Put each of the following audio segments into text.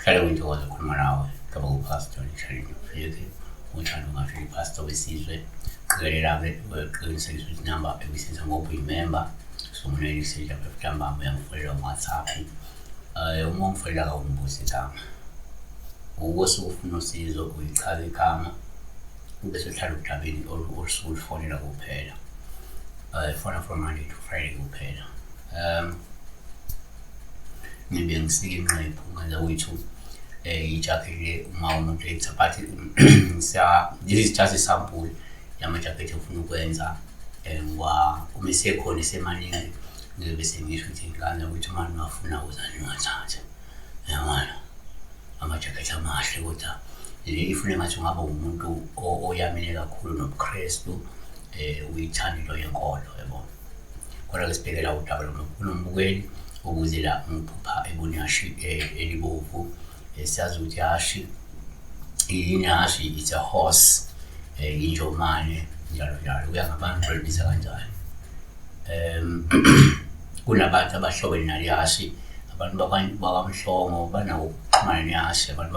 Kuhlale kuyintokozo ukukhuluma nawe ngaba kuPastor Richard Mfeki, uthando ngasho iPastor wesizwe. Qikelela-ke uqinisekise ukuthi inamba ebisizwa ngoba uyimemba somuneni sejabula uyangifonela ku-WhatsApp. Uma ungifonela kawungibuzi igama. Ukusuke ufuna usizo uyichaza igama ubese uhlala odabeni osuke ulufonela kuphela. Fona from Monday to Friday kuphela. Ngibe ngisika inqephu ngenza kuyithu ijakhethi le uma umuntu eyitha but this is just isample yamajakhethi engifuna ukwenza uma esekhona esemaningi ngizobe sengisho ukuthi ngane ukuthi uma niwafuna wozani niwathathe. Uyabona? Amajakhethi amahle kodwa le ifuna engathi ungaba umuntu oyamene kakhulu nobuKrestu uyithanda into yenkolo yabo. Kodwa-ke sibheke la udaba lombukeli ukuze la ngiphupha ebona ihhashi elibovu. Siyazi ukuthi ihhashi yini, ihhashi it's a horse, injomane njalo njalo, kuya ngabantu balibiza kanjani. Kunabantu abahlobene nale hhashi, abantu bakwaMhlongo banako ukuxhumana nehhashi, abantu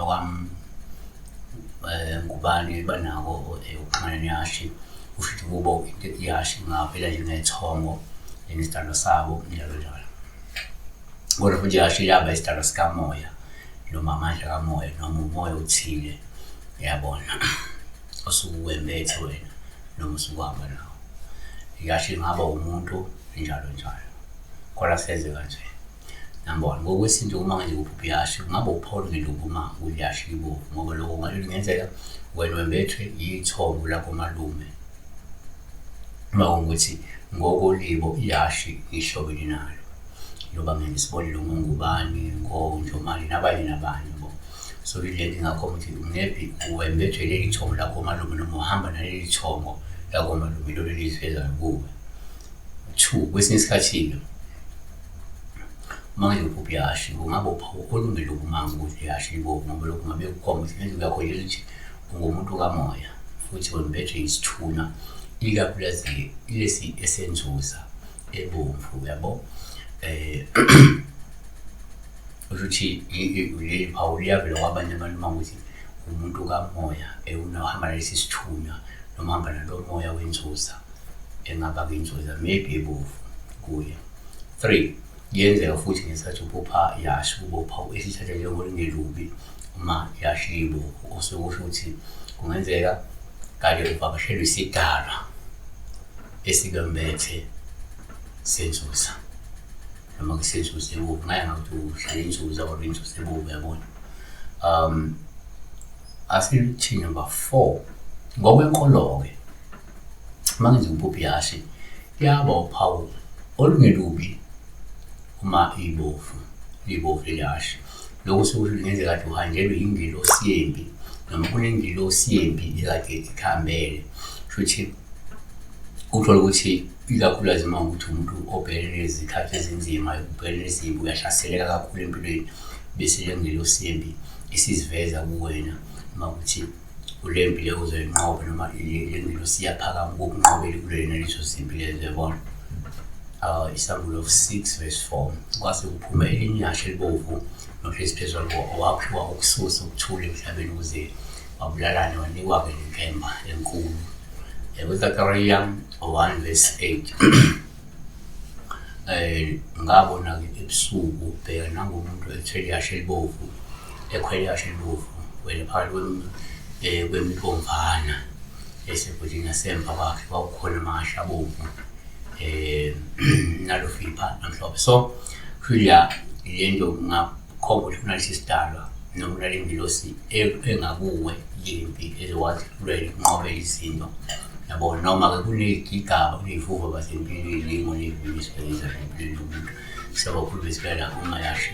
Ngubane banako ukuxhumana nehhashi. Kusho ukuthi kubo into ihhashi ingavela njengethongo njengesidalwa sabo njalo njalo. Kodwa futhi ihhashi liyaba isidalwa sikamoya noma amandla kamoya noma umoya othile uyabona osuke uwembethe wena noma usuke uhamba nawo. Ihhashi lingaba umuntu njalo njalo. Kodwa senze kanje. Number one, ngokwesintu uma nje uphupha ihhashi kungaba uphawu olungelubi uma kulihhashi libovu ngoba lokho kungenzeka wena wembethwe yithongo lakomalume. Uma kuwukuthi ngokolibo ihhashi lihlobene nalo. Njengoba ngenza isibonelo ngoNgubane, ngoNjomane nabanye nabanye yabo. So le nto ingakhomba ukuthi maybe wembethwe leli thongo lakomalume noma uhamba naleli thongo lakomalume lolu eliziveza kuwe. Two, kwesinye isikhathi-ke uma nje uphupha ihhashi kungaba uphawu olungelubumanga ukuthi ihhashi libovu ngoba lokhu kungabe kukhomba ukuthi ngenzeka uyakhonjiswa ukuthi ungumuntu kamoya futhi wembethwe isithunywa ikakhulukazi lesi esenzuza ebomvu uyabo. Kusho ukuthi leli phawu liyavela kwabanye abantu uma kuwukuthi umuntu kamoya uhamba nalesi sithunywa noma uhamba nalo moya wenzuza engaba-ke inzuza maybe ebovu kuye. Three, kuyenzeka futhi ngesikhathi uphupha ihhashi kube uphawu esithatha njengolungelubi uma ihhashi libovu osuke kusho ukuthi kungenzeka kade uvakashelwe isidalwa esikwembethe senzuza noma kusenzuza ebovu ngaya ngakuthi udlala inzuza or inzuza ebovu yabona. Asithi number four, ngokwenkolo-ke uma ngenza uphupha ihhashi liyaba uphawu olungelubi uma ibovu libovu leli hhashi. Lokhu sekusho ukuthi kungenzeka kade uhanjelwe yingelosi yempi noma kunengelosi yempi ekade ikuhambele. Kushuthi uthole ukuthi ikakhulukazi uma kuwukuthi umuntu obhekene nezikhathi ezinzima, ubhekene nezimpi, uyahlaseleka kakhulu empilweni bese le ngelosi yempi isiziveza kuwena uma kuwukuthi kule mpi le uzoyinqoba noma le ngelosi iyaphakama ukukunqobela kuleli nalezo zimpi lezo yabona. Isambulo 6 verse 4 kwase kuphuma elinye ihhashi elibovu nohlezi phezu kwalo owaphiwa ukususa ukuthula emhlabeni ukuze wabulalane wanikwa-ke nenkemba enkulu. KuZakariya 1 verse 8 ngabona-ke ebusuku bheka nangu umuntu ethwele ihhashi elibovu ekhwele ihhashi elibovu wena phakathi kwemibomvana esegodini nasemva kwakhe kwakukhona amahhashi abovu nalofipha namhlophe. So kushuthi le nto kungakhomba ukuthi kunalesi sidalwa noma kunale ngilosi engakuwe yempi ezokwazi ukulwela ukunqobela izinto yabo noma-ke kuney'gigaba kuney'vuva basempilweni iy'lingo ney'vinyo esibhekisa empilweni yomuntu. Siyabonga kakhulu besibeka uma yasho